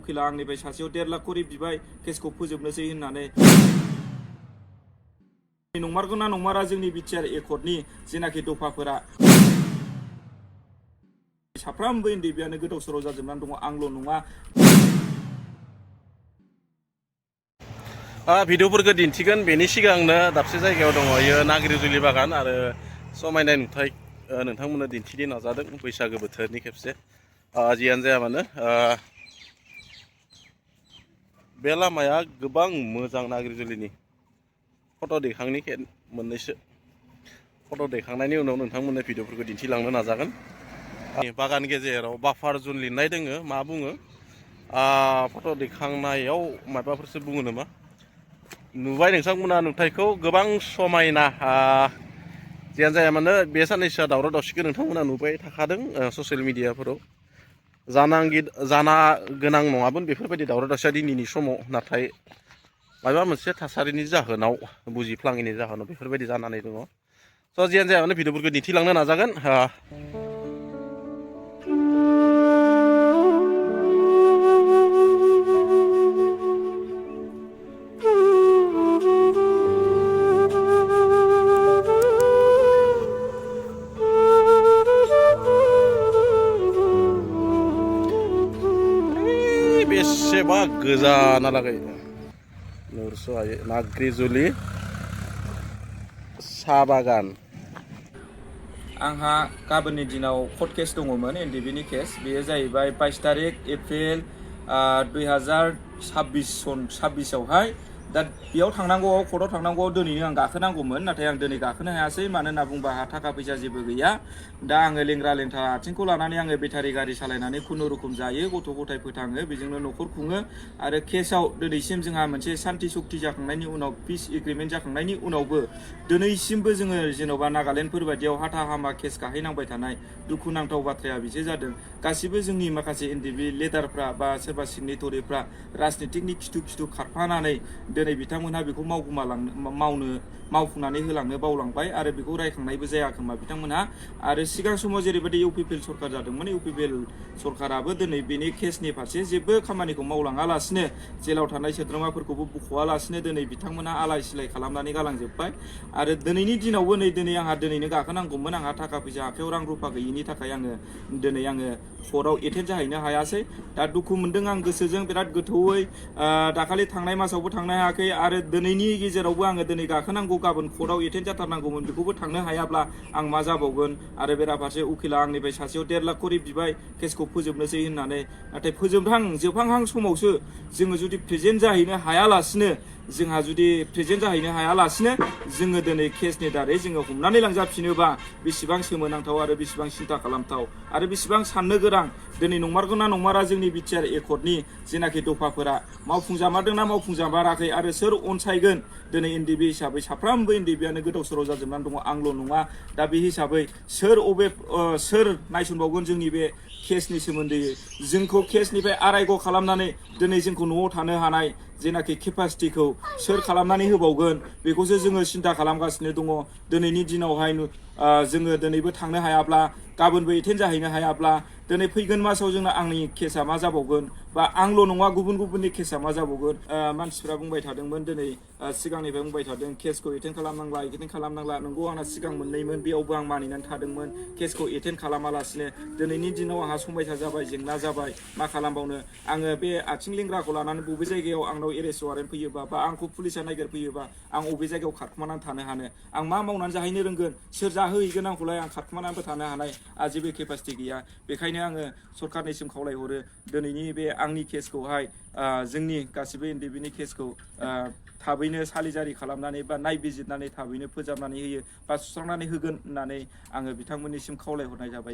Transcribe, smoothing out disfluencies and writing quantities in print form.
उकिला आंनिफ्राय सासेयाव 1.5 लाख करि बिबाय केसखौ फोजोबनोसै होननानै नंमारगौ ना नंमारा जोंनि BTAR एकर्डनि जेनाखि दफाफोरा साफ्रोमबो एनडिबिआनो गोदाव सोराव जाजोबनानै दङ आंल' नङा भिडिअफोरखौ दिन्थिगोन बेनि सिगांनो दाबसे जायगायाव दङ इयो नागिरजुलि बागान आरो समायनाय नुथाय नोंथांमोननो दिन्थिनो नाजादों बैसागो बोथोरनि खेबसे जियानो जाया मानो बे लामाया गोबां मोजां नागिरजुलिनि फट' दैखांनि मोननैसो फट' दैखांनायनि उनाव नोंथांमोननो भिडिअफोरखौ दिन्थिलांनो नाजागोन बागान गेजेराव बाफार जन लिरनाय दोङो मा बुङो फट' दैखांनायाव माबाफोरसो बुङो नामा नुबाय नोंथांमोना नुथायखौ गोबां समायना जियानो जाया मानो बे साननैसोआ दावराव दावसिखौ नोंथांमोना नुबाय थाखादों ससियेल मिडियाफोराव जाना गोनां नङामोन बेफोरबायदि दावराव दावसिया दिनैनि समाव नाथाय माबा मोनसे थासारिनि जाहोनाव बुजिफ्लाङैनि जाहोनाव बेफोरबायदि जानानै दङ स' जियानो जाया मानो भिडिअफोरखौ दिन्थिलांनो नाजागोन बेसेबा गोजानालागै नुरस'हायै नागिरजुलि साहा बागान आंहा गाबोननि दिनाव कर्ट केस दङमोन एनडिबिनि केस बेयो जाहैबाय 22 तारिख एप्रिल 2026 आवहाय दा बेयाव थांनांगौआव कर्टआव थांनांगौआव दिनैनो आं गाखोनांगौमोन नाथाय आं दिनै गाखोनो हायासै मानो होनना बुंबा आंहा थाखा फैसा जेबो गैया दा आङो लेंग्रा लेंथा आथिंखौ लानानै आङो बेटारि गारि सालायनानै खुनुरुखुम जायो गथ' गथाय फोथाङो बेजोंनो न'खर खुङो आरो केसआव दिनैसिम जोंहा मोनसे सान्थि सुक्ति जाखांनायनि उनाव पिस एग्रिमेन्ट जाखांनायनि उनावबो दिनैसिमबो जोङो जेन'बा नागालेण्डफोर बायदियाव हाथा हामा केस गाहैनांबाय थानाय दुखुनांथाव बाथ्राया बिसो जादों गासिबो जोंनि माखासे एनडिबि लिडारफ्रा बा सोरबा सिगनेटरिफ्रा राजनितिकनि खिथु खारफानानै दिनै बिथांमोनहा बेखौ मावफुंनानै होलांनो बावलांबाय आरो बेखौ रायखांनायबो जायाखोमा बिथांमोनहा आरो सिगां समाव जेरैबायदि इउपिपिएल सरकार जादोंमोन इउपिपिएल सरकाराबो दिनै बेनि केसनि फारसे जेबो खामानिखौ मावलाङालासिनो जेलाव थानाय सोद्रोमाफोरखौबो बख'वालासिनो दिनै बिथांमोनहा आलाय सिलाय खालामनानै गालांजोब्बाय आरो दिनैनि दिनावबो दिनै आंहा दिनैनो गाखोनांगौमोन आंहा थाखा फैसा आखायाव रां रुफा गैयिनि थाखाय दिनै आङो कर्टआव एटेन्ड जाहैनो हायासै दा दुखु मोनदों आं गोसोजों बिराद गोथौयै दाखालि थांनाय मासावबो थांनो हायाखै आरो दिनैनि गेजेरावबो आङो दिनै गाखोनांगौ गाबोन कर्टआव एटेन्ड जाथारनांगौमोन बेखौबो थांनो हायाब्ला आं मा जाबावगोन आरो बेराफारसे उकिला आंनिफ्राय सासेयाव 1.5 लाख करि बिबाय केसखौ फोजोबनोसै होननानै नाथाय जोबहांहां समावसो जोङो जुदि प्रेजेन्ट जाहैनो हायालासिनो जोङो दिनै केसनि दारै जोङो हमनानै लांजाफिनोबा बेसेबां सोमोनांथाव आरो बेसेबां सिन्था खालामथाव आरो बेसेबां साननो गोनां दिनै नंमारगौ ना नंमारा जोंनि BTAR एकर्डनि जेनाखि दफाफोरा मावफुंजामारदोंना मावफुंजामाराखै आरो सोर अनसायगोन दिनै एनडिबि हिसाबै साफ्रोमबो एनडिबिआनो गोदाव सोराव जाजोबनानै दङ आंल' नङा दा बे हिसाबै सोर नायसनबावगोन जोंनि बे केसनि सोमोन्दै जोंखौ केसनिफ्राय आरायग' खालामनानै दिनै जोंखौ न'आव थानो हानाय जेनाखि केपासिटिखौ सोर खालामनानै होबावगोन बेखौसो जोङो सिन्था खालामगासिनो दङ दिनैनि दिनावहाय जोङो दिनैबो थांनो हायाब्ला गाबोनबो एटेन्ड जाहैनो हायाब्ला दिनै फैगोन मासाव आंनि केसा मा जाबावगोन बा आंल' नङा गुबुननि केसा मा जाबावगोन मानसिफ्रा बुंबाय थादोंमोन दिनै सिगांनिफ्राय बुंबाय थादों केसखौ एटेन्ड खालामनांला नंगौ आंना सिगां मोननैमोन बेयावबो आं मानिनानै थादोंमोन केसखौ एटेन्ड खालामालासिनो दिनैनि दिनाव आंहा समयसा जाबाय जेंना जाबाय मा खालामबावनो आङो बे आथिं लेंग्राखौ लानानै बबे जायगायाव आंनाव एरेस्ट वारेन्ट फैयोबा बा आंखौ पुलिसा नागिरफैयोबा आं बबे जायगायाव खारखुमानानै थानो हानो आं मा मावनानै जाहैनो रोंगोन सोर जाहोहैगोन आंखौलाय आं खारखुमानानैबो थानो हानाय जेबो केपासिटि गैया बेखायनो आङो सरकारनिसिम खावलायहरो दिनैनि बे आंनि केसखौहाय जोंनि गासिबो एनडिबिनि केसखौ थाबैनो सालिजारि खालामनानै बा नायबिजिरनानै थाबैनो फोजाबनानै होयो बा सुस्रांनानै होगोन होननानै आङो बिथांमोननिसिम खावलायहरनाय जाबाय।